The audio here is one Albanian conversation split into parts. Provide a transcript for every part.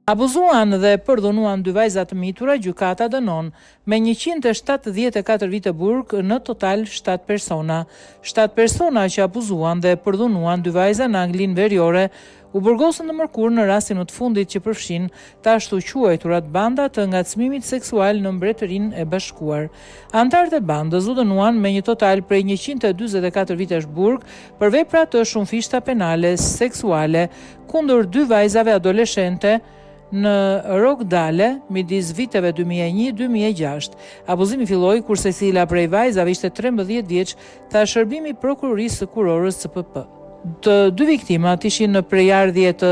Abuzuan dhe përdhunuan dy vajza të mitura, gjykata dënon me 174 vite burg në total 7 persona. 7 persona që abuzuan dhe përdhunuan dy vajza në Anglinë Veriore u burgosën të mërkurën në rastin më të fundit që përfshin të ashtuquajturat banda të ngacmimit seksual në Mbretërinë e Bashkuar. Anëtarët e bandës u dënuan me një total prej 144 vitesh burg për vepra të shumëfishta penale seksuale kundër dy vajzave adoleshente në Rochdale midis viteve 2001-2006. Abuzimi filloi kur secila prej vajzave ishte 13 vjeç, tha shërbimi i prokurorisë së kurorës CPP. Të dy viktimat ishin në prejardhje të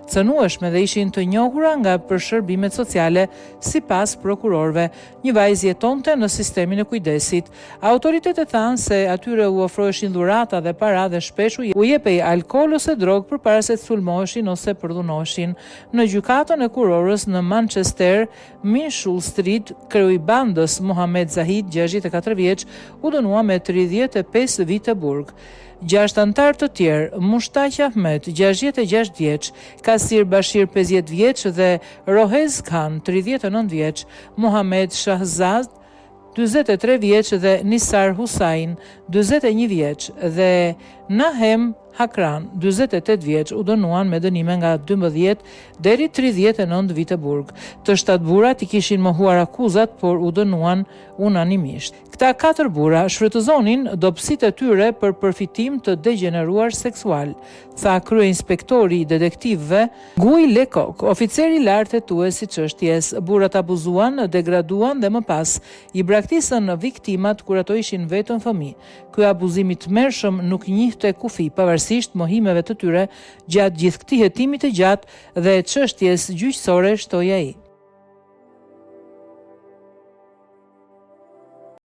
cënueshme dhe ishin të njohura nga për shërbimet sociale sipas prokurorëve. Një vajzë jetonte në sistemin e kujdesit. Autoritetet thanë se atyre u ofroheshin dhurata dhe para dhe shpesh u jepej alkool ose drogë përpara se të sulmoheshin ose përdhunoheshin. Në gjykatën e kurorës në Manchester, Minshull Street, kreu i bandës Mohamed Zahid, 64 vjeç, u dënua me 35 vite burg. Gjashtë anëtarë të tjerë, Mushtaq Ahmed, 66 vjeç, Kasir Bashir, 50 vjeç dhe Rohez Khan, 39 vjeç, Mohamed Shahzad, 43 vjeç dhe Nisar Hussain, 41 vjeç dhe Nahem Hakran, 48 vjeç, u dënuan me dënime nga 12 deri 39 vite burg. Të shtatë burrat i kishin mohuar akuzat, por u dënuan unanimisht. Këta katër burra shfrytëzonin dobësitë e tyre për përfitim të degjeneruar seksual, tha kryeinspektori i detektivëve Guy Lecoq, oficeri i lartë hetues i çështjes. Burrat abuzuan, degraduan dhe më pas i braktisën viktimat kur ato ishin vetëm fëmijë. Ky abuzim i tmerrshëm nuk njihte kufi, pavarësisht mohimeve të tyre gjatë gjithë këtij hetimi të gjatë dhe çështjes gjyqësore, shtoi ai.